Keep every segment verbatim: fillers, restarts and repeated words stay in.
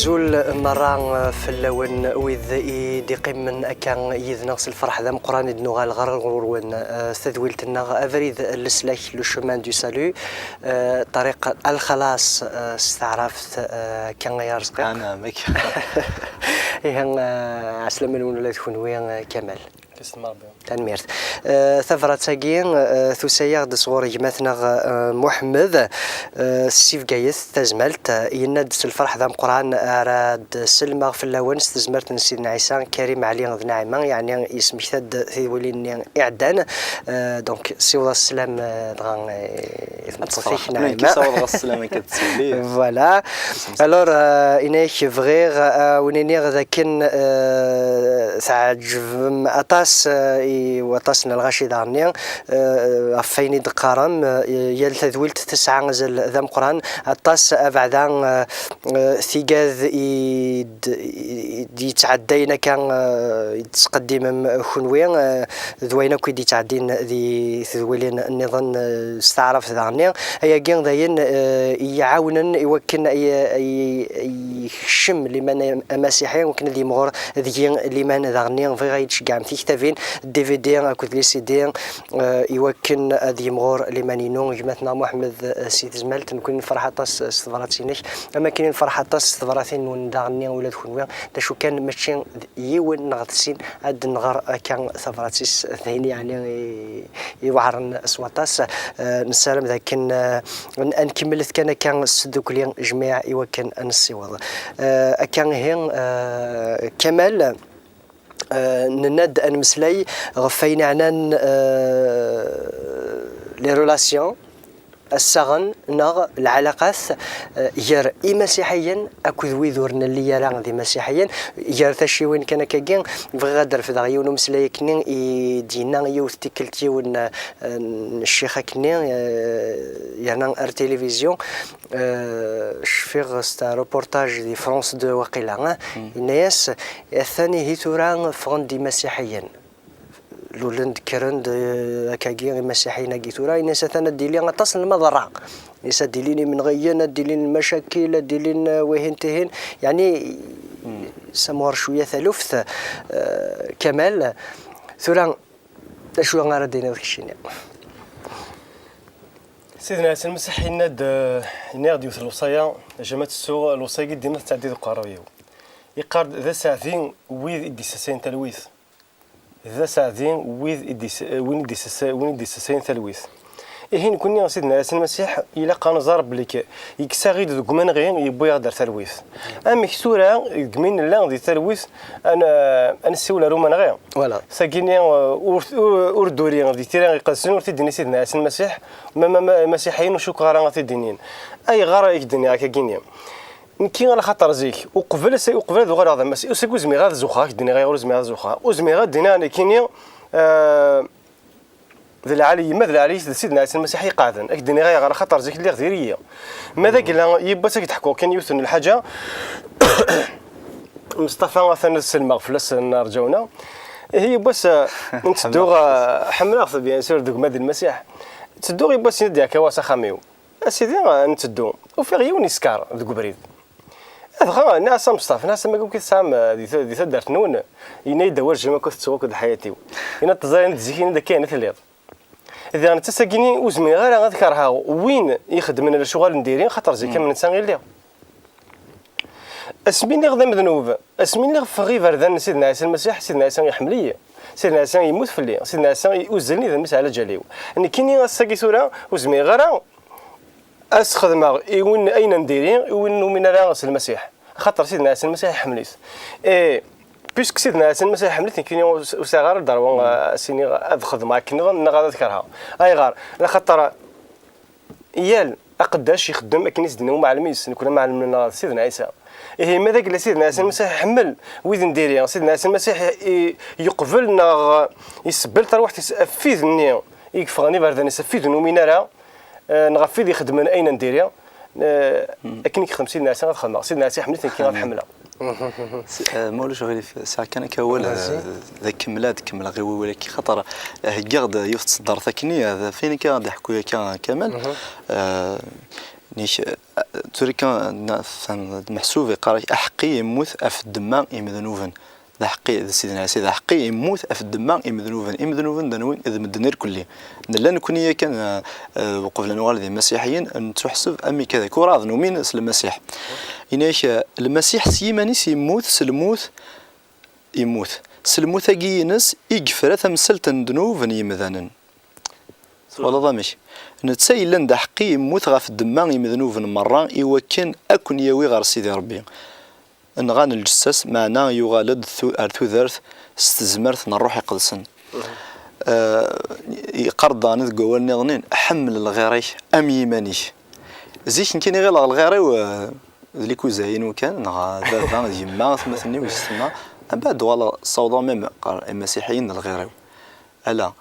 Azul merra fell-awen wid i d-iqqimen akka yid-neɣ s lferḥ d ameqqran i d-nuɣal ɣer ɣur-wen. Eh, tadwilt-nneɣ Abrid n Leslak, le chemin du salut, eh, ṭariq al-xalas, eh, s taɛrabt, eh, akka ay arezqiq. Anɛam, akka. Ihi, eh, ɛeslama-nwen ula d kenwi, eh, Kamal. Tanemmirt. Eh, tabrat-agi, eh, tusa-yaɣ-d sɣur gma-tneɣ, eh, Muḥemmed, eh, si Bgayet, Tazmalt, eh, yenna-d s lferḥ d ameqqran ara d-sellmeɣ fell-awen s tezmert n Sidna Ɛisa, Karim, Ɛli d Naɛima, yeɛni yesmekta-d tidwilin-nni iɛeddan. Eh, donc, siweḍ-as sslam, eh, dɣa, eh, i tmeṭṭut-ik, Naɛima. Voilà. Alors, euh, yenna-yak bɣiɣ, euh, ad wen-iniɣ d akken, euh, tɛeǧbem aṭas, euh, i waṭas n lɣaci daɣen-nni, euh, ɣef wayen i d-teqqarem, euh, yal tadwilt tesɛa azal d ameqqran, aṭas abeɛda, euh, euh, tigad i d-, i d-yettɛeddayen akka, euh, i d-tesqeddimem kunwi, euh, d wayen akk i d-yettɛeddin di tedwilin nniḍen, eh, s taɛrabt daɣen-nni. Ayagi d ayen, eh, i yi-iɛawnen i wakken ay, ay, ay yekcem liman amasiḥi, wakken ad yimɣur deg-i liman daɣen-nni. Bɣiɣ ad yi-d-tceggɛem tiktabin, D V D akked les C D, eh, i wakken ad yimɣur liman-inu. Gma-tneɣ Muḥemmed, eh, si Tezmalt, nekkni nefreḥ aṭas s tebrat-inek, am wakken i nefreḥ aṭas s tebratin-nwen daɣen-nni ula d kenwi. D acu kan, mačči d yiwen neɣ d sin ad d-nɣer akka tabrat-is, d ayen yeɛni i, iweɛren s waṭas. Eh, nessaram d akken, eh, n-, ad nkemmlet kan akka s tdukli jmiɛ i wakken ad nessiweḍ. Eh, akka ihi, eh, Kamal, eh, nenna-d ad nemmeslay ɣef wayen yeɛnan, eh, les relations, assaɣen neɣ lɛalaqat, eh, gar imasiḥiyen akked wid ur nelli ara d imasiḥiyen. Gar taciwin kan akkagi, bɣiɣ ad d-refdeɣ yiwen umeslay akkenni i d-yenna yiwet tikkelt yiwen, eh, n ccix akkenni, eh, yerna ar tilivizyu, eh, cfiɣ c'est un reportage di France deux waqila, eh, yenna-yas, atan ihi tura ffɣen-d imasiḥiyen. Lulen-d, kkren-d, eh, akkagi imasiḥiyen-agi tura, ini-as atan ad d-ili aṭas n lmaḍerra. Ini-as ad d-ilin imenɣiyen, ad d-ilin lmacakil, ad d-ilin, eh, wihin tihin. Yeɛni, samɣer cwiya taluft, eh, Kamal. Tura, d acu ara d-tiniḍ keččini? Sidna Ɛisa Lmasiḥ yenna-d, eh, nniɣ-d yiwet n lewṣaya, jama ad tettuɣ lewṣaya-agi dima tettɛeddi deg uqerruy-iw. Yeqqar-d, d aseɛdi wid i d-issasayen talwit. D aseɛdi wid i d-is-, win i d-isasa-, win i d-issasayen talwit. Ihi nekkni, Sidna Ɛisa Lmasiḥ, ilaq ad nẓer belli k-, yekkes-aɣ-id deg umenɣi, yewwi-aɣ-d ar talwit. Amek tura, deg mi nella di talwit, ad n-, ad nessiwel ar umenɣi? Voilà. Tagini, uh, ur, ur, ur d-uri di Tira Iqedsen, ur t-id-yenni Sidna Ɛisa Lmasiḥ, ma, ma, ma, imasiḥiyen ur cukkeɣ ara ad t-id-inin. Ayɣer i k-d-nniɣ akkagini? Nekki, ala xaṭer zik, uqbel ass-, uqbel ad uɣaleɣ d amasiḥi, ur zmireɣ ad zuxxeɣ, ad k-d-iniɣ ayɣer ur zmireɣ ad zuxxeɣ. Ur zmireɣ ad d-iniɣ nekkini, eh, d lɛali, yemma d lɛali, d Sidna Ɛisa Lmasiḥ i iqeɛden. Ad k-d-iniɣ ayɣer, axaṭer zik lliɣ diri-yi. Ma d agla, yiwwas ad k-d-ḥkuɣ kan yiwet n lḥaǧa. Mustafa atan ad sellmeɣ fell-as, nerǧawna. Ihi yiwwas, eh, nteddu, ḥemmleɣ-t, eh, ḥemmleɣ-t, bien sûr, d gma d Lmasiḥ. Nteddu yiwwas, yenna-d akka s axxam-iw. A sidi, eh, nteddu. Ufiɣ yiwen yeskar deg ubrid. Dɣa, nniɣ-as a Msṭaf, nniɣ-as, "Am akken tesɛam, eh, di ta-, di taddart-nwen?" Yenna-yi-d, "Awal jim akk tettuɣ akked lḥayat-iw." Yenna-d, "Teẓriḍ, zik yenna-d akka yerna telliḍ." Diɣen d tasa-gini ur zmireɣ ara ad kerheɣ win ixeddmen lecɣal n diri, xaṭer zik am netta i lliɣ. Asmi lliɣ d amednub, asmi lliɣ ffɣeɣ iberdan n Sidna Ɛisa Lmasiḥ, Sidna Ɛisa iḥemmel-iyi. Sidna Ɛisa yemmut fell-i, Sidna Ɛisa i-, uzzlen idammen-is ɛla ǧal-iw. Nekkini ass-agi tura ur zmireɣ ara ad s-xedmeɣ i win ayen n diri, i win ur numin ara s Lmasiḥ. Axaṭer Sidna Ɛisa Lmasiḥ iḥemmel-it. Et puisque Sidna Ɛisa Lmasiḥ iḥemmel-it, nekkini ur s-, ur sɛiɣ ara dderwa, mm, ad s-iniɣ ad xedmeɣ akken nniḍen neɣ ad kerheɣ. Ayɣer? Axaṭer yal aqeddac ixeddem akken i s-d-yenna umɛellem-is, nekkni amɛellem-nneɣ d Sidna Ɛisa. Ihi, ma d agla Sidna Ɛisa Lmasiḥ iḥemmel wid n diri, Sidna Ɛisa Lmasiḥ i, i, yeqbel neɣ isebbel tarwiḥt-is ɣef wid-nni i yeffɣen iberdan-is, ɣef wid ur numin ara, eh, neɣ ɣef wid ixeddmen ayen n diri, eh, akken i yexdem Sidna Ɛisa ad xedmeɣ. Sidna Ɛisa iḥemmel-it, nekk ad ḥemmleɣ. S-, eh, ma ulac aɣilif, sɛiɣ kan akka awal, eh, d akemmel, ad kemmleɣ i wawal-agi, xaṭer, eh, heggaɣ-d yiwet tseddart akkenni, eh, d ayen akka ad d-iḥku akka Kamal. Eh, nek, eh, Tura kan, na-, tfehmeḍ, meḥsub iqqar-ak: "Aḥeqqi yemmut ɣef ddemma imednuben." D aḥeqqi, d Sidna Ɛisa, d aḥeqqi yemmut ɣef ddemma imednuben. Imednuben d anwi? D medden irkelli. Nella nekni yakan, eh, eh, uqbel ad nuɣal d imasiḥiyen, nettuḥseb am ikadek, ur ɛad numin s Lmasiḥ. Ini-ak, eh, Lmasiḥ s yiman-is yemmut s lmut, yemmut. S lmut-agi-ines i yefra tamsalt n ddnub n yimdanen. Twalaḍ amek? Netta yellan d aḥeqqi yemmut ɣef ddemma imednuben merra i wakken ad ken-yawi ɣer Sidi Ṛebbi. Nɣan lǧessa-s, meɛna yuɣal-d tu-, ar tudert s tezmert n Ṛṛuḥ Iqedsen. Eh, yeqqar-d daɣen deg wawal nniḍen: "Ḥemmel lɣir-ik am yiman-ik." Zik nekkini ɣileɣ lɣir-iw, eh, d likuzayin kan, neɣ baba d yemma, atmaten-iw, yessetma. Mbeɛd uɣaleɣ ssawḍeɣ même ɣer imasiḥiyen d lɣir-iw. Ala,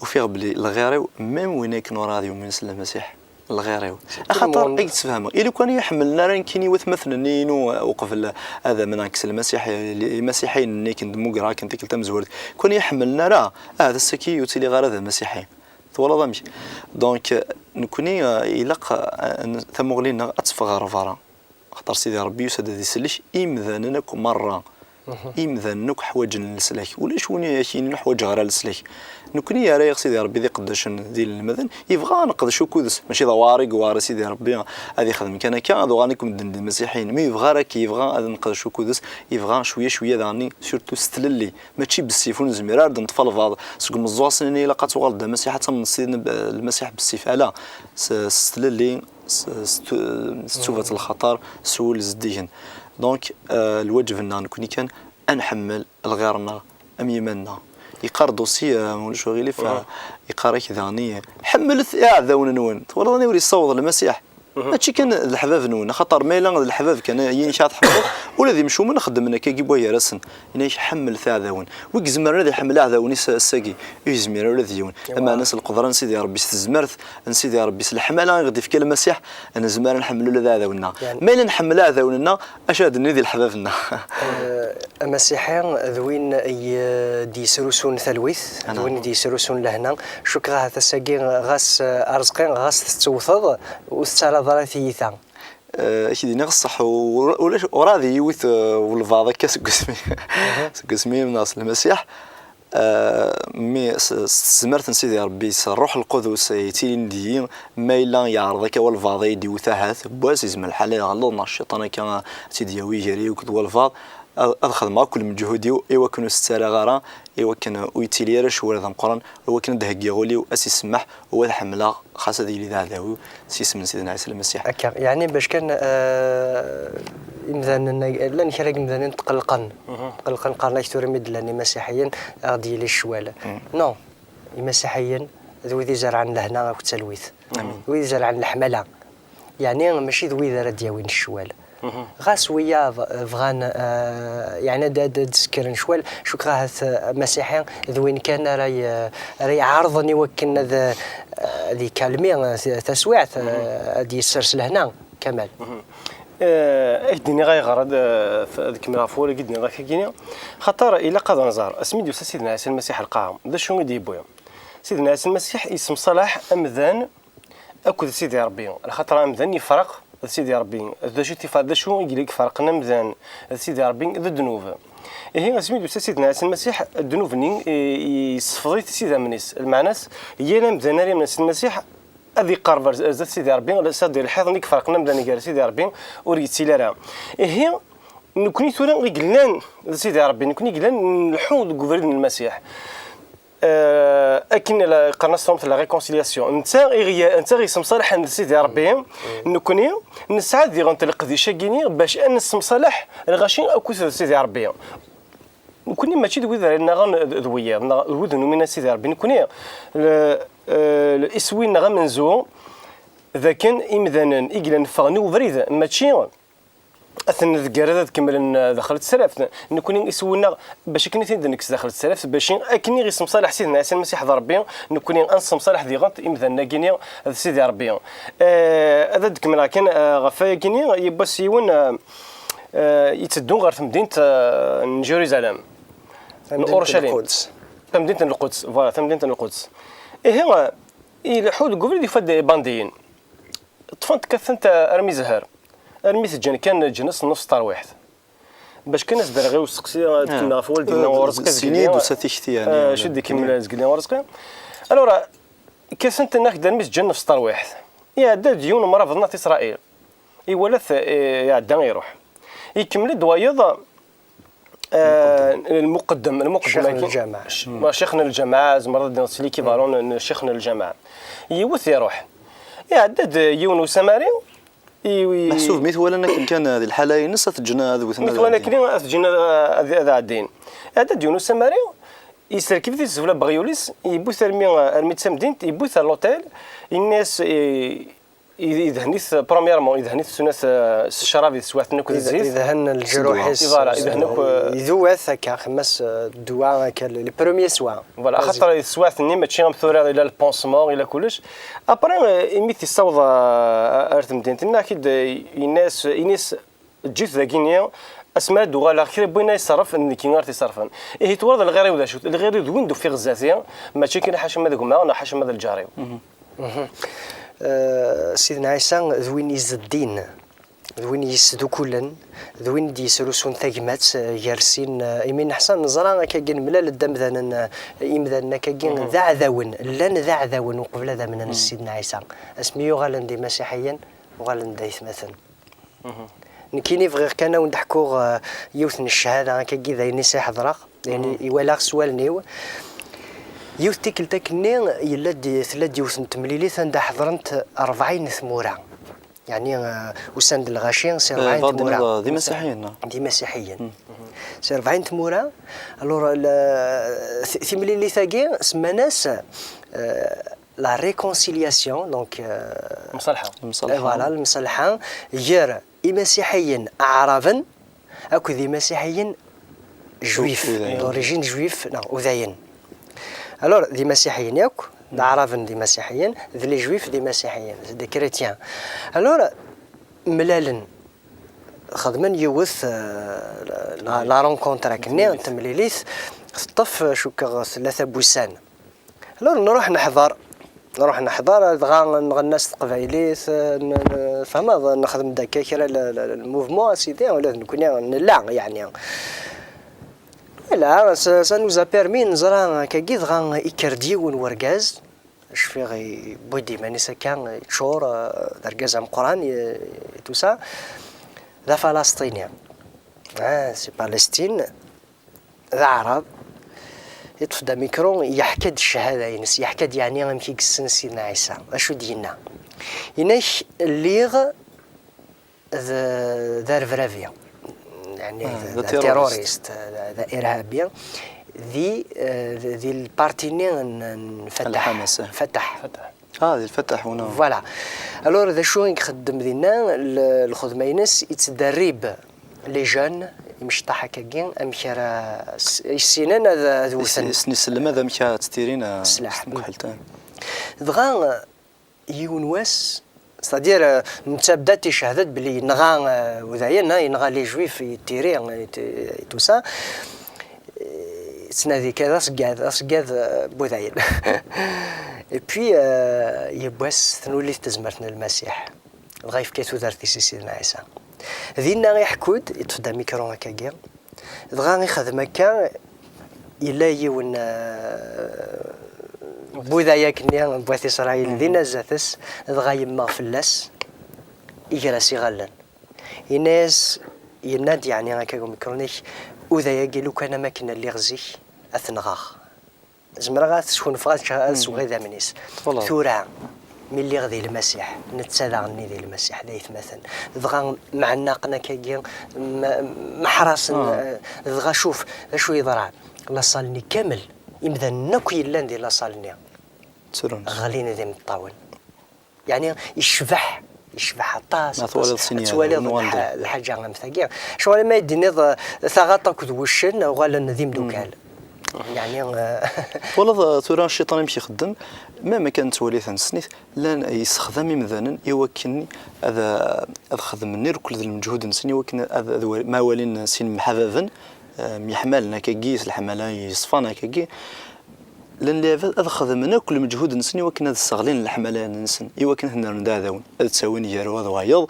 ufiɣ belli lɣir-iw, même win akken ur ɛad yumin s Lmasiḥ, lɣir-iw. Axaṭer i yettefhameɣ, i lukan i ḥemmlen ara nekkini watmaten-nni-inu uqbel ad amneɣ kkes Lmasiḥ, imasiḥiyen-nni akken d-mmugreɣ akken tikkelt tamezwarut, lukan i ḥemmlen ara, ah, d ass-agi ur ttiliɣ ara d amasiḥi. Twalaḍ amek? Donc, nekkni, eh, ilaq, eh, n-, tamuɣli-nneɣ ad teffeɣ ɣer berra. Axaṭer Sidi Ṛebbi yusa-d ad isellek imdanen akk merra. Imdanen akk ḥwaǧen leslak. Ulac win i ak-yinin ur ḥwaǧeɣ ara leslak. Nekkni yerra-yaɣ Sidi Ṛebbi d iqeddacen, d inelmaden, yebɣa ad neqdec ukud-s. Mačči d awɛar i yewɛer i Sidi Ṛebbi ad ixdem kan akka, ad uɣalen akk medden d imasiḥiyen. Mi yebɣa ara akka, yebɣa ad neqdec ukud-s, yebɣa cwiya cwiya daɣen, surtout s tlelli. Mačči bessif, ur nezmir ara ad neṭṭef albaɛḍ. Seg umeẓẓuɣ ass-nni ilaq ad tuɣaleḍ d amasiḥ, ad tamneḍ s Sidna Lmasiḥ bessif. Ala, s, s tlelli, s, s tu-, s ttubat n lxaṭer, s wul zeddigen. Donc, euh, lwaǧeb-nneɣ nekkni kan ad nḥemmel lɣir-nneɣ am yiman-nneɣ. Yeqqar-d aussi, euh, ma ulac uɣilif, euh, yeqqar-ak daɣen: "Ḥemmlet iɛdawen-nwen." Twalaḍ aniwer yessaweḍ Lmasiḥ? Mačči kan d leḥbab-nwen, axaṭer ma yella d leḥbab kan, yinek ara tḥemmleḍ, ula d imcumen xeddmen akka gar-asen. Yenna-ak: "Ḥemmlet iɛdawen." Wi izemren ad iḥemmel aɛdawen-is ass-agi? Ur yezmir ula d yiwen. Lameɛna s lqedra n Sidi Ṛebbi, s tezmert n Sidi Ṛebbi, s leḥmala i ɣ-d-ifka Lmasiḥ, nezmer ad nḥemmel ula d aɛdawen-nneɣ. Ma yella nḥemmel aɛdawen-nneɣ, acu ara d-nini di leḥbab-nneɣ? Eh, amasiḥi d win i, eh, d-yesrusun talwit, d win i d-yesrusun lehna. Cukkeɣ ahat ass-agi ɣas, eh, Arezqi, ɣas tettewteḍ, ur tettarraḍ ara tiyita. Eh, ad k-d-iniɣ ṣṣeḥ, ur, ulac, urɛad i yi-iwit, eh, walbaɛḍ akka seg wasmi, seg wasmi i amneɣ s Lmasiḥ. Eh, mi s, s tezmert n Sidi Ṛebbi, s Ṛṛuḥ Lqudus yettilin deg-i, ma yella yeɛreḍ akka walbaɛḍ ad yi-d-iwet ahat, n wass yezmer lḥal ad iɣelleḍ, neɣ cciṭan akka ad tt-id-yawi gar-i akked walbaɛḍ, ad, ad xedmeɣ akk lmeǧhud-iw i wakken ur s-ttarraɣ ara, i wakken ur yettili ara ccwal d ameqqran, i wakken ad d-heggiɣ ul-iw, ad s-isemmeḥ, u ad ḥemmleɣ, xas ad yili d aɛdaw-iw, s yisem n Sidna Ɛisa Lmasiḥ. Akka, yeɛni bac kan, eh, imdanen, llan kra n yimdanen tqellqen. Tqellqen, qqaren-ak tura mi d-llan imasiḥiyen, ad aɣ-d-yili ccwal. Non, imasiḥiyen d wid izerrɛen lehna akked talwit. D wid izerrɛen leḥmala. Yeɛni mačči d wid ara d-yawin ccwal. Ɣas wiyaḍ bɣan, eh, yeɛni ad, ad, ad d-sekkren ccwal, cukkeɣ ahat, eh, amasiḥi d win kan ara y-, ara iɛerḍen i wakken ad, eh, ad ikalmi, eh, t-, taswiɛt, eh, ad d-yessers lehna, Kamal. Eh, ad k-d-iniɣ ayɣer ad, eh, f-, ad kemmleɣ ɣef wawal-agi d-nniɣ akagini. Xaṭer ilaq ad nẓer, asmi d-yusa Sidna Ɛisa Lmasiḥ ar lqaɛa, d acu i d-yewwi? Sidna Ɛisa Lmasiḥ yessemṣalaḥ amdan akked Sidi Ṛebbi, lxaṭer amdan yefreq d Sidi Ṛebbi. D acu i t-ifer-, d acu i yella iferqen amdan d Sidi Ṛebbi? D ddnub. Ihi, asmi d-yusa Sidna Ɛisa Lmasiḥ, ddnub-nni i, i yessefḍ-it s idammen-is. Lmeɛna-s, yal amdan ara yamnen s Lmasiḥ, ad iqerreb ar, ar zdat Sidi Ṛebbi, s ad d-ilḥiḍ i iferqen amdan gar Sidi Ṛebbi, ur yettili ara. Ihi, nekkni tura i yellan d Sidi Ṛebbi, nekkni i yellan nleḥḥu deg ubrid n Lmasiḥ. Eh, akken la, qqaren-as s tṛumt la réconciliation. Netta i ɣ-, netta i ɣ-yessemṣalaḥen d Sidi Ṛebbi, nekkni nesɛa diɣen leqdic-agi-ni bac ad nessemṣalaḥ lɣaci akked Sidi Ṛebbi. Nekkni mačči d wid ara nnaɣen d, d wiyaḍ, neɣ d wid numin a Sidi Ṛebbi. Nekkni, le, eh, le iswi-nneɣ amenzu, d akken imdanen i yellan ffɣen i ubrid, mačči ad ten-neggar ad kemmlen, eh, daxel n tesraft. Nekkni iswi-nneɣ, bac akken i ten-id-nekkes daxel n tesraft, bac akken i ɣ-yessemṣalaḥ Sidna Ɛisa Lmasiḥ d Ṛebbi, nekkni ad nessemṣalaḥ diɣen imdanen-agi-ni d Sidi Ṛebbi. Eh, ad d-kemmleɣ kan, eh, ɣef wayagi-ni, yiwwas yiwen, eh, eh, yetteddu ɣer temdint, eh, n Jerusalem, n Uṛucalim. Tamdint n Lquds. Tamdint n Lquds, voilà, tamdint n Lquds. Ihi, eh, ileḥḥu deg ubrid, yufa-d ibandiyen. Ṭṭfent kkatent armi zher, armi teǧǧan kan ǧnas n nnefs terwiḥt. Bac kan as-d-rreɣ i usteqsi, ad kemmleɣ ɣef wal d-yenna Urezqi. Sini d-tusa tikti, yeɛni, acu d-ikemmel zgelli Urezqi. Alors, kkatent nnak-d armi teǧǧan nnefs terwiḥt. Iɛedda-d yiwen umrabeḍ n At Isṛayil. Iwala-t, eh, iɛedda iruḥ. Ikemmel-d wayeḍ, eh, lmuqeddem, lmuqeddem. Ccix n lǧameɛ. Ccix n lǧameɛ, zemreḍ ad d-tiniḍ s l'équivalent n ccix n lǧameɛ. Yiwet iruḥ. Iɛedda-d yiwen usamari, i, i, meḥsub mi t-walan akken kan di lḥala-ines, ad t-ǧǧen ad wten, mi t-walan akken ad t-ǧǧen ad, ad, ad ɛeddin. Iɛedda-d yiwen usamari, yesserkeb-it, yessebla abeɣyul-is, yewwi-t armi, armi d tamdint, yewwi-t ar l'hôtel, yenna-yas, eh, i-, idhen-it, premièrement, idhen-it s, s ccrab i teswiɛt-nni akked zzit. Idhen leǧruḥ-is. Voilà, idhen akk, eh, iduwa-t akka, xemmas, eh, ddwa akka, le, le premier soin. Voilà, axaṭer di teswiɛt-nni mačči am tura, ila le pansement, ila kullec. Après, eh, imi t-yessaweḍ, eh, ar temdint-nni, ak-id, eh, yenna-yas, ini-as, eǧǧ-it dagi-nni, asmi ara d-uɣaleɣ kra n wayen ara iṣerref, d nekki ara t-iṣerrfen. Ihi twalaḍ lɣir-iw d acu-t? Lɣir-iw d win d-ufiɣ zdat-i, mačči kan ḥaca ma d gma neɣ ḥaca ma d lǧar-iw. Mhm. Eh, Sidna Ɛisa d win izeddin, d win yesdukulen, d win d-yesrusun tagmat, eh, gar sin, eh, imi neḥsa neẓra akkagi nemlal-d amdanen, eh, imdanen akkagi d aɛdawen, llan d aɛdawen uqbel ad amnen s Sidna Ɛisa. Asmi yuɣalen d imasiḥiyen, uɣalen d aytmaten. Nekkini bɣiɣ kan ad wen-d-ḥkuɣ, eh, yiwet n cchada akkagi d ayen i s-iḥeḍreɣ, d ayen i walaɣ s wallen-iw. Yiwet tikkelt akkenni yella-d, tella-d yiwet n temlilit anda ḥeḍrent rebɛin n tmura. Yeɛni, eh, usan-d lɣaci si rebɛin n tmura. D imasiḥiyen, neɣ? D imasiḥiyen. Si rebɛin n tmura. Alors, la, t-, timlilit-agi semman-as, eh, la réconciliation, donc, euh, lemṣalḥa. Lemṣalḥa. Eh, voilà, lemṣalḥa gar imasiḥiyen aɛraben akked imasiḥiyen juifs, d'origine juive, neɣ udayen. Alors, d imasiḥiyen yakk, d aɛraben d imasiḥiyen, d les juifs d imasiḥiyen, c'est des chrétiens. Alors, mlalen, xedmen yiwet, euh, la, la rencontre akkenni, temlilit, teṭṭef, cukkeɣ, tlata n wussan. Alors, nruḥ neḥḍer, nruḥ neḥḍer, dɣa nɣenna s teqbaylit, n-, n-, tfehmeḍ, nexdem-d akka kra l-, l-, l-, le mouvement, a sidi, ula d nekkni nella, yeɛni. Voilà, ça, ça nous a permis, neẓra akkagi, dɣa ikker-d yiwen wergaz, cfiɣ yewwi-d iman-is akka, yeččur, euh, d argaz ameqqran, et tout ça, d afalesṭini. Ah, c'est Palestine. D aɛrab, yeṭṭef-d amikru, yeḥka-d cchada-ines, yeḥka-d yeɛni amek i yessen Sidna Ɛisa. Acu d-yenna? Yenna-k, lliɣ d, d arebrabi, yeɛni d, d terrorist, d, d irhabi, di, eh, di, di lparti-nni n, n Fatah. Fatah. Ah, di Lfataḥ, wina. Voilà. Alors, d acu i ixeddem dinna? L-, lxedma-ines, yettderrib les jeunes, imecṭaḥ akkagi, amek ara s-, issinen ad, ad wten. Yes-, yes-, yesselmad amek ad ttirin, ah, sslaḥ. Dɣa, yiwen wass, c'est-à-dire, euh, netta bda tichehda-d belli yenɣa, euh, udayen, ah, yenɣa les juifs, yettiri, et, et tout ça. Yettnadi kan d aṣeggad, d aṣeggad, eh, n wudayen. Et puis, eh, yiwwas tnuli-t tezmert n Lmasiḥ. Dɣa yefka tudert-is i Sidna Ɛisa. Dinna iḥekku-d, yeṭṭef-d amikru akkagi. Dɣa ixdem akka, yella yiwen, eh, n wudayen akkenni, n wat Isṛayil, dinna zdat-s, dɣa yemmeɣ fell-as, iger-as iɣallen. Yenna-yas, yenna-d, yeɛni, akka deg umikru-nnek, uday-agi, lukan am akken lliɣ zik, ad t-nɣeɣ. Zemreɣ ad t-sgunfeɣ, ad ččeɣ, ad sweɣ idammen-is. Tura, mi lliɣ di Lmasiḥ, netta daɣen-nni di Lmasiḥ, d aytmaten. Dɣa mɛennaqen akkagi, m-, mḥrasen, eh, dɣa cuf, d acu yeḍran? Laṣal-nni kamel, imdanen akk yellan di laṣal-nni, ɣlin d imeṭṭawen. Yeɛni, yecbeḥ, yecbeḥ aṭas, aṭas. Ma twaliḍ sin, ad twaliḍ lḥa-, lḥaǧa am tagi. Ccɣel ma i d-tiniḍ, eh, taɣaṭ akked wuccen uɣalen d imdukal. Yeɛni, eh, twalaḍ, eh, tura cciṭan amek ixeddem, même akken nettwali tanesnit, llan yessexdam imdanen i wakken ad, ad xedmen irkel d lmeǧhud-nsen, i wakken ad, ad wal-, ma walin sin mḥababen, eh, myeḥmalen akkagi, s leḥmala yeṣfan akkagi, Llan lɛibad ad xedmen akk lmeǧhud-nsen i wakken ad sseɣlin leḥmala-nsen, i wakken ad ten-rren d aɛdawen, ad ttawin gar wa d wayeḍ,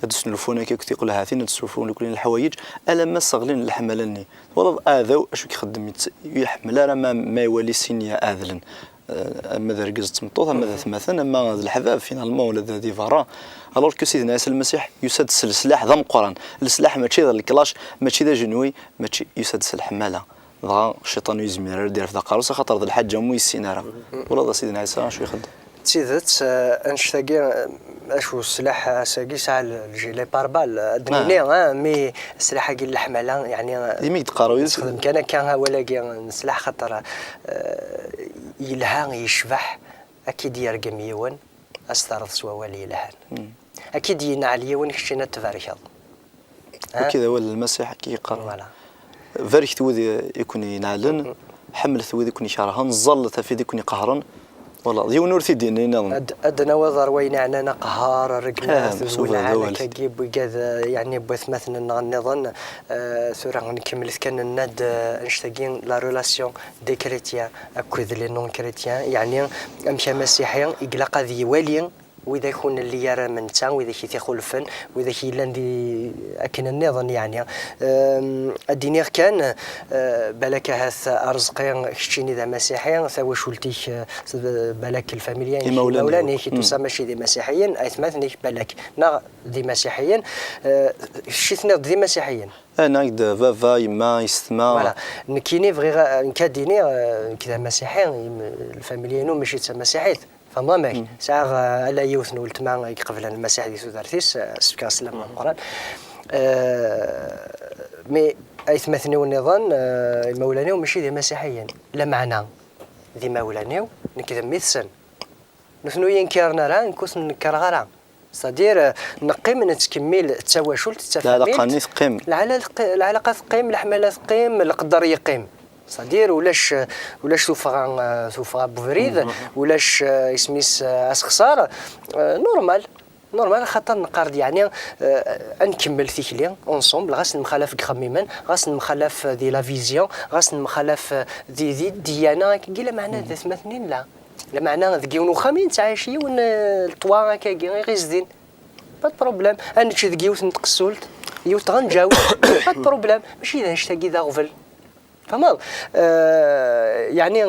ad snulfun akka akk tiqelhatin, ad snulfun akk leḥwayeǧ, alamma sseɣlin leḥmala-nni. Twalaḍ aɛdaw acu i ixeddem, yett-, ur iḥemmel ara ma, ma iwali sin iɛedlen. Eh, ama d argaz d tmeṭṭut, ama d atmaten, ama d leḥbab, finalement, ula d di berra. Alors que Sidna Ɛisa Lmasiḥ yusa-d s leslaḥ d ameqqran. Leslaḥ mačči d leklac, mačči d ajenwi, mačči, yusa-d s leḥmala. Dɣa cciṭan ur yezmir ara ad d-irfed aqerru-s, axaṭer d lḥaǧa umi yessin ara. Ula d Sidna Ɛisa acu ixeddem? D tidet, eh, annect-agi, eh, acu, sslaḥ ass-agi yesɛa le, le gilet pare-balles, ad d-nini, ah, mi sslaḥ-agi n leḥmala, yeɛni, eh, imi i d-qqareɣ, nessexdem kan akka awal-agi n sslaḥ, xaṭer, eh, yelha, yecbeḥ, ad k-id-yergem yiwen, ad s-terreḍ s wawal yelhan. Ad k-id-yenɛel yiwen, keččini ad tbarkeḍ. Wagi d awal n Lmasiḥ, akka i yeqqar. Voilà. Barket wid i, i ken-ineɛlen, ḥemmlet wid i ken-ikerhen, ẓẓallet ɣef wid i ken-iqehren. Voilà, d yiwen ur t-id-yenni nniḍen. Ad, ad d-nawiḍ ar wayen yeɛnan aqehher, rregmat, ah, d winɛel, akkagi n wigad, yeɛni n watmaten-nneɣ nniḍen. Eh, tura nkemmlet kan, nenna-d, eh, annect-agi, la relation des chrétiens akked les non-chrétiens, yeɛni amek amasiḥi i ilaq ad iwali widak ur nelli ara am netta, widak i t-ixulfen, widak yellan di, akken nniḍen, yeɛni. Ehm, ad d-iniɣ kan, eh, balak ahat Arezqi keččini d amasiḥi, tawacult-ik, eh, s-, balak lfamilya-ik, imawlan-ik, imawlan-ik, tout ça mačči d imasiḥiyen, aytmaten-ik balak, neɣ d imasiḥiyen, eh, kečč i tenniḍ d imasiḥiyen. Anaɣ-d baba, yemma, yessetma. Voilà. Nekkini bɣiɣ, eh, nekk ad d-iniɣ, eh, nekk d amasiḥi, im-, lfamilya-inu mačči d tamasiḥit. Tfehmeḍ amek? Sɛiɣ, eh, ala yiwet n weltma i iqeblen Lmasiḥ di tudert-is, eh, sefk-as sslam ameqqran. Eh, mi aytmaten-iw nniḍen, eh, imawlan-iw mačči d imasiḥiyen. Lameɛna, d imawlan-iw, nekk d mmi-tsen. Nutni ur yi-nkiren ara, nekk ur ten-nekkireɣ ara. C'est-à-dire, eh, neqqim nettkemmil d tawacult, d tafamilt. Lɛalaqa-nni teqqim. Lɛala-, lɛalaqa teqqim, leḥmala teqqim, leqder yeqqim. C'est-à-dire, ulac, ulac tuffɣa, eh, tuffɣa n ubrid, ulac, eh, isem-is, eh, asexsar, eh, normal. Normal, xaṭer neqqar-d, yeɛni, eh, ad nkemmel tikli, ensemble, ɣas nemxalaf deg ixemmimen, ɣas nemxalaf, eh, di la vision, ɣas nemxalaf, eh, di, di ddiyana, akkagi, lameɛna d atmaten i nella. Lameɛna deg yiwen uxxam i nettɛic, yiwen, eh, le toit akkagi i ɣ-izdin. Pas de problème. Ad nečč deg yiwet n tqessult, yiwet tɣenǧawt. Pas de problème. Mačči d annect-agi d aɣbel. Tfehmeḍ? Eh, yeɛni,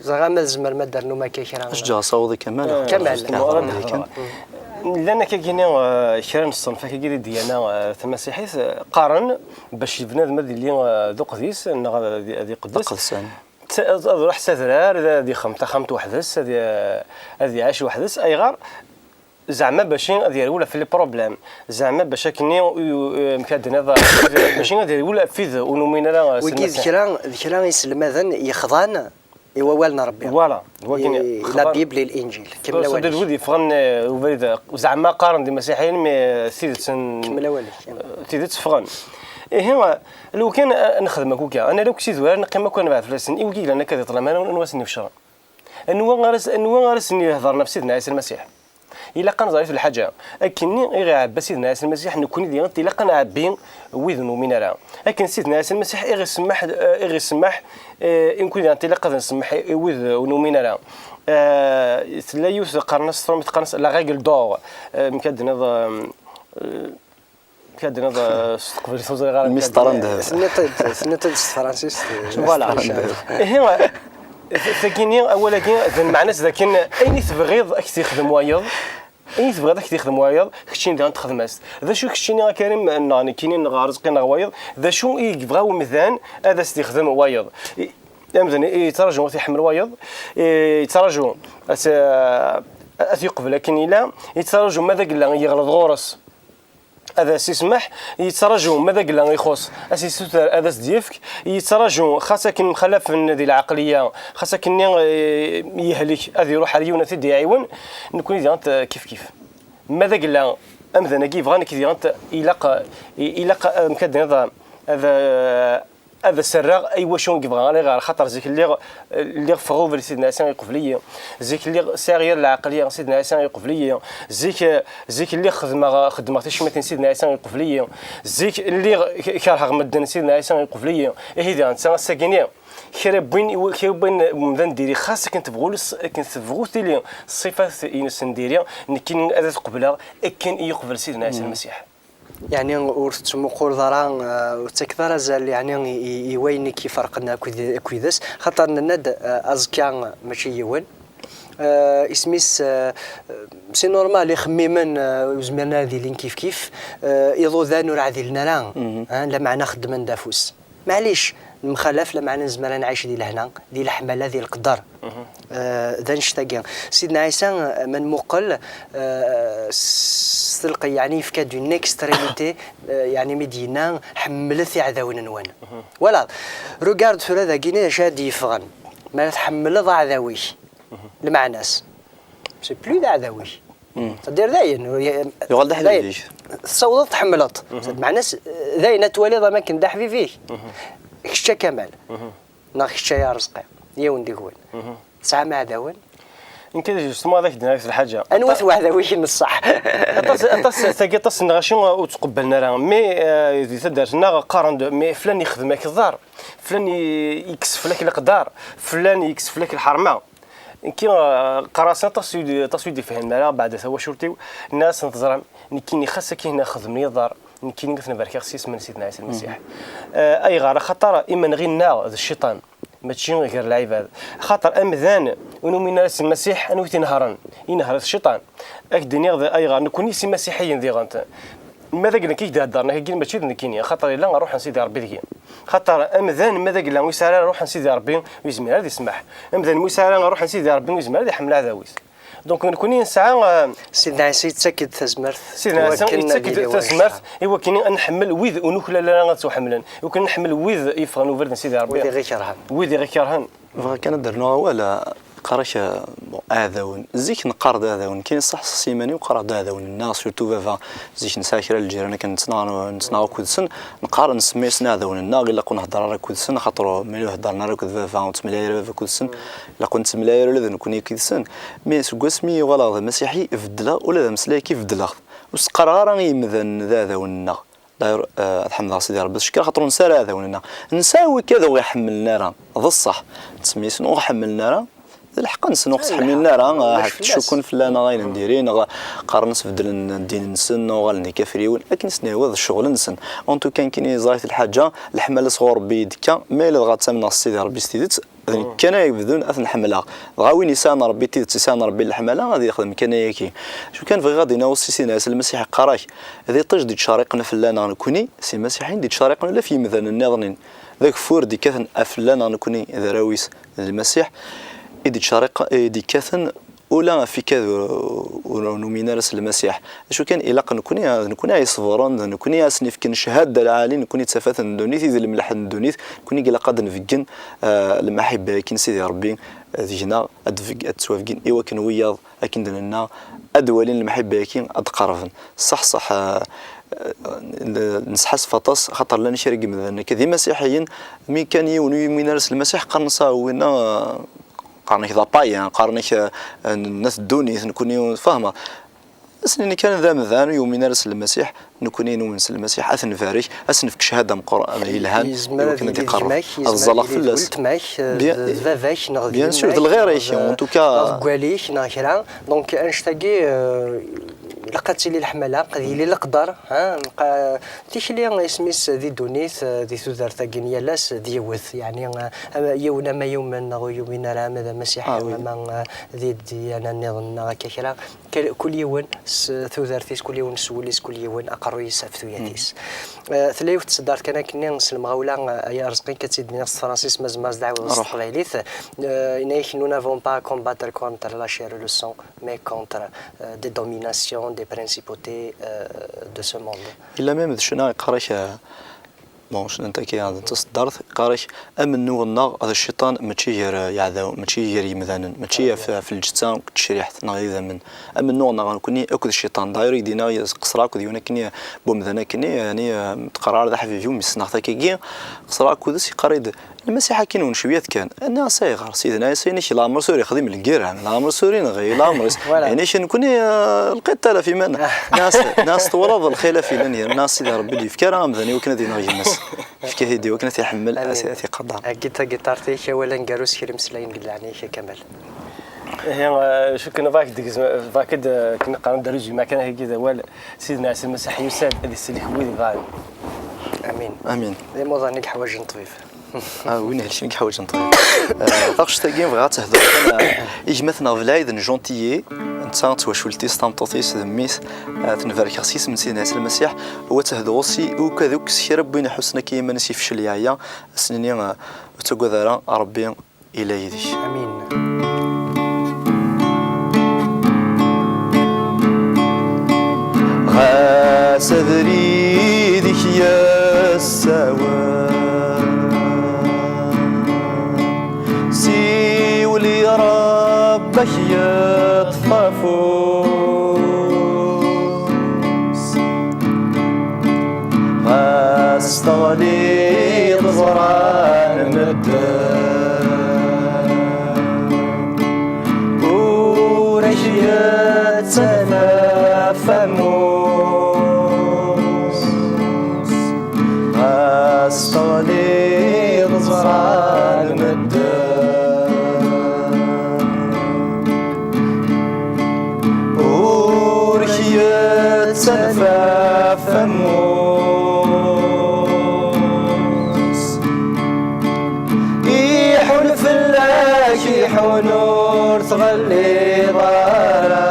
ẓriɣ ama tzemrem ad d-ternum akka kra. Ad ǧǧeɣ asawaḍ i Kamal. Eh, Kamal. Kamal. Llan akkagini, eh, kra n ṣṣenf akkagi di ddiyana, eh, tamasiḥit, eh, qqaren bac bnadem ad yili, eh, d uqdis neɣ ad, ad iqeddes. D aqedsan. T-, ad, ad iruḥ s adrar, ad ixdem taxxamt weḥd-s, ad i-, ad iɛic weḥd-s. Ayɣer? Zeɛma bac ad yerwel ɣef les problèmes, zeɛma bac akkenni, u-, u-, amek ad d-tiniḍ, bac ad yerwel ɣef wid ur numin ara s Wigi d Lmasiḥ. Kra, d kra iselmaden yexḍan i wawal n Ṛebbi. Voilà, d wakken i, la xḍan. Bible et l'Injil. Kemmel s-, awal-ik. D wid yeffɣen, eh, ubrid, eh, zeɛma qqaren d imasiḥiyen, mais, eh, tidet n-, kemmel awal-ik. Eh, tidet ffɣen. Ihi, eh, lukan, eh, nexdem akk akka, ad nali akk s idurar, neqqim akk ad nebɛed fell-asen, i wigi yellan akka di ṭṭlam, anwa, anwa asen-ifecren? Anwa ara s-, anwa ara sen-ihedṛen ɣef Sidna Ɛisa Lmasiḥ? Ilaq ad nẓer yiwet n lḥaǧa. Akkenni i ɣ-iɛebba Sidna Ɛisa Lmasiḥ, nekkni diɣen ilaq ad nɛebbi wid ur numin ara. Akken Sidna Ɛisa Lmasiḥ i ɣ-isemmeḥ, eh, i ɣ-isemmeḥ, eh, i nekkni diɣen ilaq ad nsemmeḥ i, i wid ur numin ara. Eh, tella yiwet qqaren-as s tṛumit, qqaren-as la règle d'or. Eh, amek ad d-tiniḍ, eh, Amek ad d-tiniḍ, eh, s teqbaylit ur ẓriɣ ara. Mister Andeheb. Tenniḍ-t-id, tenniḍ-t-id s tefransist, eh, voilà. Ihi, t-, tagini, awal-agi, d lmeɛna-s d akken ayen i tebɣiḍ ad k-t-yexdem wayeḍ, ayen i tebɣiḍ ad k-t-yexdem wayeḍ, keččini diɣen txedm-as-t. D acu keččini a Karim, neɣ nekkini, neɣ Arezqi, neɣ wayeḍ, d acu i yebɣa umdan ad as-t-yexdem wayeḍ? I, amdan i, i yettraǧu ad t-iḥemmel wayeḍ, i yettraǧu ad t-, ad t-yeqbel akken yella, yettraǧu ma d agella yeɣleḍ ɣur-s, ad as-isemmeḥ, yettraǧu ma d agella ixuṣ, ad s-yessuter ad as-d-yefk, yettraǧu xas akken mxalafen di lɛeqliya, xas akken-nni, eh, yehlek, ad iruḥ ar yiwen ad t-id-iɛiwen, nekkni diɣen, eh, kif kif. Ma d agella amdan-agi yebɣa, nekk diɣen ilaq, ilaq, eh, amek ad d-tiniḍ, ad, eh, ad as-rreɣ i wacu i yebɣa, ala ɣer xaṭer zik lliɣ, lliɣ ffɣeɣ ubrid Sidna Ɛisa iqbel-iyi. Zik lliɣ sɛiɣ yir lɛeqliya, Sidna Ɛisa iqbel-iyi. Zik, zik lliɣ xedmeɣ, xedmeɣ ticmatin, Sidna Ɛisa iqbel-iyi. Zik lliɣ k-, kerheɣ medden, Sidna Ɛisa iqbel-iyi. Ihi diɣ netta ass-agi-nni, kra n win, kra n win umdan diri, xas akken tebɣu les-, akken tebɣu tili ṣṣifat-ines n diri, nekkini ad t-qebleɣ akken i yeqbel Sidna Ɛisa Lmasiḥ. Yeɛni ur tettmuquleḍ ara, eh, ur tettakeḍ ara azal, yeɛni i, i, i wayen i k-iferqen akked, akked-s, xaṭer nenna-d, eh, aẓekka mačči yiwen. Eh, isem-is, eh, c'est normal, ixemmimen, eh, ur zmiren ara ad ilin kif kif, eh, iḍudan ur ɛdilen ara, eh, lameɛna xeddmen-d afus. Maɛlic, nemxalaf, lameɛna nezmer ad nɛic di lehna, di leḥmala, di leqder. Eh, d annect-agi. Sidna Ɛisa, eh, ma nmuqel, eh, s, s telqey, yeɛni yefka-d une extrémité, eh, yeɛni mi d-yenna, ḥemmlet iɛdawen-nwen. Voilà. Regarde tura dagi-ni d acu ara d-yeffɣen. Mi ara tḥemmleḍ aɛdaw-ik. Lmeɛna-s, c'est plus d aɛdaw-ik. C'est-à-dire dayen, ur y-, Yuɣal d dayen, aḥbib-ik. Tessawḍeḍ tḥemmleḍ. Meɛna-s, dayen ad twaliḍ am akken d aḥbib-ik. Kečč a Kamal, neɣ kečč a Arezqi, yiwen deg-wen. Tesɛam iɛdawen? Nekk ad justement ad ak-d-nniɣ lḥaǧa. Anwa-t waɛdaw-ik n ṣṣeḥ? Aṭas, aṭas, tagi aṭas n lɣaci ur ttqebbalen ara. Mi, eh, di taddart-nneɣ qqaren-d, mi flan yexdem ak ḍḍer, flan i-, yekkes fell-ak leqder, flan yekkes fell-ak lḥerma. Nekki, eh, qqareɣ-asen aṭas ur d-, aṭas ur d-ifhimen ara, beɛda tawacult-iw, nniɣ-asen teẓram, nekkini xas akken xedmen-iyi ḍḍer, nekkini ad ten-barkeɣ s yisem n Sidna Ɛisa Lmasiḥ. Eh, ayɣer? Axaṭer imenɣi-nneɣ d cciṭan, mačči gar lɛibad. Axaṭer amdan ur numin ara s Lmasiḥ, anwa i t-inehṛen? Inehṛ-it cciṭan. Ad k-d-iniɣ d ayɣer. Nekkni s imasiḥiyen diɣen. Ma d agellek i k-d-heddren, akka mačči d nekkini, axaṭer yella Ṛṛuḥ n Sidi Ṛebbi deg-i. Xaṭer amdan, ma d agella ur yesɛi ara Ṛṛuḥ n Sidi Ṛebbi, ur yezmir ara ad ismeḥ. Amdan ma ur yesɛi ara Ṛṛuḥ n Sidi Ṛebbi, ur yezmir ad iḥemmel aɛdaw-is. Donc, nekkni nesɛa, eh, Sidna Ɛisa yettak-d tazmert. Sidna Ɛisa yettak-d tazmert i wakken ad nḥemmel wid ur nuklal ara ad ttwaḥemmlen, i wakken ad nḥemmel wid yeffɣen ubrid n Sidi Ṛebbi. Wid i ɣ-ikerhen. Wid i ɣ-ikerhen. Bɣiɣ kan ad d-rnuɣ awal, eh, qqar-ak, eh, bon, aɛdawen. Zik neqqar-d aɛdawen. Kan ṣṣeḥ s iman-iw qqareɣ-d aɛdawen-nneɣ, surtout baba. Zik nesɛa kra n lǧiran akken nettnaɣ, nettnaɣ akked-sen, neqqar nsemmi-asen aɛdawen-nneɣ, ilaq ur nhedder ara akked-sen, axaṭer ma ur heddren ara akked baba, ur ttemlil ara baba akked-sen, ilaq ur nettemlil ara ula d nekkni akked-sen. Mais seg wasmi uɣaleɣ d amasiḥi, beddleɣ, ula d ameslay-agi beddleɣ-t. Ur s-qqareɣ ara i yimdanen d aɛdawen-nneɣ. D'ailleurs, eh, ad ḥemdeɣ Sidi Ṛebbi s ccekr, axaṭer ur nesɛi ara aɛdawen-nneɣ. Nesɛa wigad ur ɣ-iḥemmlen ara, d ṣṣeḥ. Tsemmi-sen ur ɣ-ḥemmlen ara, d lḥeqq-nsen, ur ɣ-sseḥmilen ara, eh, ahat ccukken fell-aneɣ ayen n diri, neɣ qqaren-as beddlen ddin-nsen, neɣ uɣalen d ikafriwen, akken i sen-yehwa d ccɣel-nsen. En tout cas, nekkini ẓriɣ-t lḥaǧa, leḥmala sɣur Ṛebbi i d-tekka, ma yella dɣa ttamneɣ s Sidi Ṛebbi s tidet, d nekk kan ay ibedden ad ten-ḥemmleɣ. Dɣa win yesɛan Ṛebbi tidet, yesɛan Ṛebbi leḥmala, ad yexdem kan ayagi. Acu kan bɣiɣ ad d-iniɣ aussi Sidna Ɛisa Lmasiḥ iqqar-ak, d iṭij d-ittcerriqen fell-aneɣ nekkni, s imasiḥiyen, d-ittcerriqen ula f yimdanen nniḍen. D ageffur d-ikkaten fell-aneɣ nekkni, d arraw-is, d Lmasiḥ, i d-ittcerriq-, i d-ikkaten ula ɣef ikad ur, ur, ur numin ara s Lmasiḥ. Acu kan, ilaq nekkni, d nekkni ay iṣebren, d nekkni ay asen-ifken cchada lɛali, nekkni d tafat n ddunit, i d lemleḥ n ddunit, nekkni i ilaq ad d-nbeggen, eh, lmaḥibba-agi n Sidi Ṛebbi, eh, deg-neɣ, ad d-beg-, ad ttwabeggen i wakken wiyaḍ, akken d-nenna, ad d-walin lmaḥibba-agi, ad d-qerben. Ṣṣeḥ, ṣṣeḥ, eh, eh, nesḥassef aṭas, xaṭer llan kra n yimdanen akka d imasiḥiyen, mi kan yiwen ur yumin ara s Lmasiḥ, qqaren-as, ah, winna, eh, qqaren-ak d apayen, qqaren-ak, eh, n at ddunit, nekkni ur tfehmeḍ. Ad s-nini kan d amdan ur yumin ara s Lmasiḥ, nekkni numen s Lmasiḥ, ad t-nbarek, ad s-nefk cchada meqqren, yelhan, i wakken ad iqerreb, ad ẓẓaleɣ fell-as. Weltma-k, eh, d baba-k, neɣ d yemma-k, neɣ d, bien sûr, d lɣir-ik, en tout cas, neɣ d wali-k, neɣ kra. Donc, annect-agi, eh, ilaq ad tili leḥmala, ad yili leqder, ha, nqa-, tikli isem-is di ddunit, eh, di tudert-agi n yal ass, d yiwet. Yeɛni, eh, ama yiwen ama yumen neɣ ur yumin ara, ama d amasiḥi, ama, eh, di ddiyana nniḍen neɣ akka kra. Kal-, kul yiwen s tudert-is, kul yiwen s wul-is, kul yiwen aqerruy-is ɣef tuyat-is. Eh, tella yiwet n tseddart kan akkenni s lemɣawla, eh, ay Arezqi, ad tt-id-iniɣ s tefransist, ma tzemreḍ ad d-tɛiwdeḍ s teqbaylit. Eh, yenna-yak, nous n'avons pas à combattre contre la chair et le sang, mais contre, euh, des dominations, des principautés, euh, de ce monde. Illa même d ccna iqqar-ak, euh, bon, ccna n takka, d taddart, iqqar-ak, amennuɣ-nneɣ d cciṭan, mačči gar, eh, yeɛdawen, mačči gar yemdanen, mačči ɣef, ɣef lǧetta akked tecriḥt neɣ idammen. Amennuɣ-nneɣ nekkni akked cciṭan. D'ailleurs, i d-yenna qeṣṣreɣ akked yiwen akkenni n wemdan akkenni, yeɛni, eh, tqerrar d aḥbib-iw, mi ssneɣ-t akkagi, qeṣṣreɣ akked-s, iqqar-iyi-d, Lmasiḥ akkin-nwen cwiyat kan. Nniɣ-as ayɣer? Sidna Ɛisa inek leɛmer-is ur ixdim lgirra, leɛmer-is ur inɣi, leɛmer-is. Voilà. Inek nekkni, eh, lqit talaf iman. Nniɣ-as, nniɣ-as twalaḍ lxilaf yellan gar-, nniɣ-as Sidi Ṛebbi d-yefka ara amdan i wakken ad ineɣ gma-s. Yefka-t-id i wakken ad t-iḥemmel, ad t-, ad t-iqader. Agi tagiṭart-ik, awal aneggaru s kra imeslayen deg leɛnaya-k a Kamal. Ihi, eh, cukkeɣ bɣa k-d-gezm-, bɣa k-d, eh, akken qqaren d résumé kan, agi d awal Sidna Ɛisa Lmasiḥ yusa-d ad isellek wid iḍan. Amin. Amin. D imuḍan i yeḥwaǧen ṭṭbib. Ah, win ihelken i yeḥwaǧen ṭṭbib. Eh, taɣect-agi bɣiɣ ad tehder kan, eh, i gma-tneɣ Belɛid n Gentillet, netta d twacult-is, tameṭṭut-is d mmi-s, eh, ad ten-barkeɣ s yisem n Sidna Ɛisa Lmasiḥ, u ad tehder aussi i ukad akk s kra n win iḥussen akka iman-is yefcel, yeɛya, ad s-nini, eh, ur ttagad ara, Ṛebbi ila yid-k. Amin. Ɣas abrid-ik yessawen, siwel i Ṛebbi-k, yeṭṭef afus. Ɣas teɣliḍ ẓran medden, ur ak-yettanaf ammus. Ɣas teɣliḍ ẓran medden, ur k-yettanef ɣef ammus. Iḥun fell-ak, iḥun, ur tɣelliḍ ara.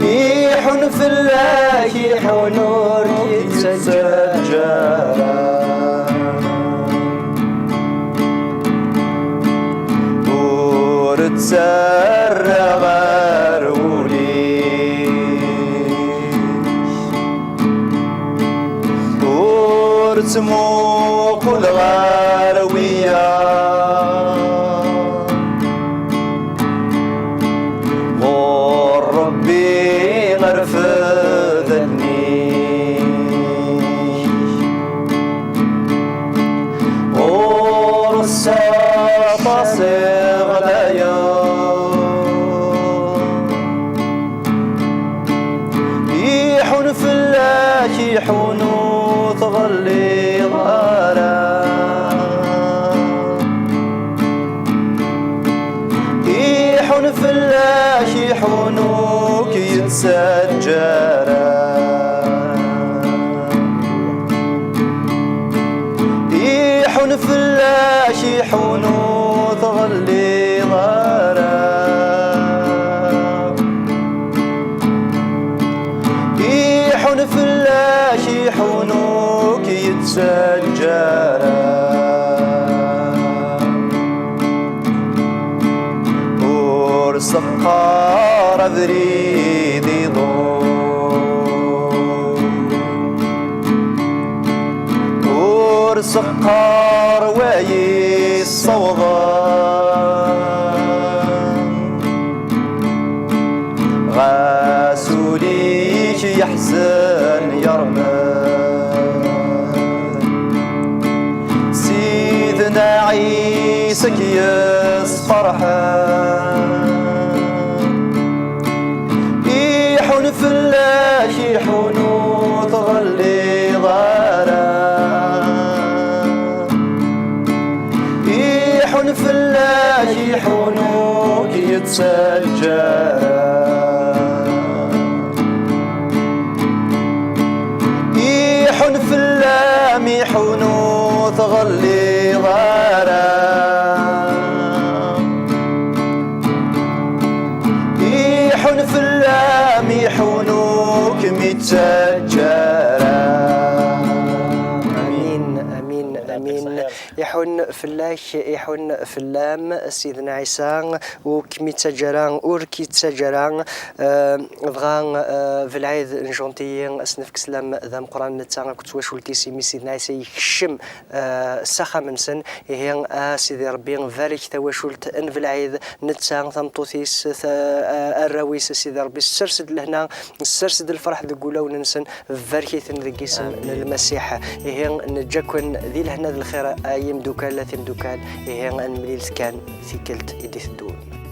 Iḥun fell-ak, iḥun, ur k-yettaǧǧa ara. Ur ttarraɣ ar wul-ik, ur ttmuquleɣ ar wiyaḍ. Ɣur Ṛebbi rfed allen-ik, ɣur-s aṭas i ɣlayen. Iḥun fell-ak, iḥun, ur tɣelliḍ ara. Iḥun fell-ak, iḥun, ur k-yettaǧǧa ara. Iḥun fell-ak, iḥun, ur tɣelliḍ ara. Iḥun fell-ak, iḥun, ur k-yettaǧǧa ara. Ur seqqar abrid iḍul, ur seqqar wa yessawḍen. Ɣas ul-ik yeḥzen yermed, Sidna Ɛisa k-yesferḥen. Iḥun fell-ak, iḥun, ur tɣelliḍ ara. Iḥun fell-ak, iḥun, ur k-yettaǧǧa ara. Iḥun fell-am, iḥun, ur tɣelliḍ ara. Iḥun fell-am, iḥun, ur kem-ittaǧǧa ara. Amin, amin. Amin. Iḥun fell-ak, iḥun fell-am Sidna Ɛisa, ur kem-ittaǧǧa ara, ur k-ittaǧǧa ara. Eh, dɣa, eh, Belɛid n Jontiyi, ad s-nefk sslam d ameqqran netta akked twacult-is, imi Sidna Ɛisa yekcem, eh, s axxam-nsen. Ihi, a Sidi Ṛebbi, barek tawacult n Belɛid, netta, tameṭṭut-is, ta-, eh, arraw-is, a Sidi Ṛebbi, ssers-d lehna, ssers-d lferḥ deg wulawen-nsen, barek-iten deg isem n Lmasiḥ. Ihi, neǧǧa-ken di lehna d lxir, ay imdukal, a timdukal. Ihi, ad nemlil kan tikkelt i d-iteddun.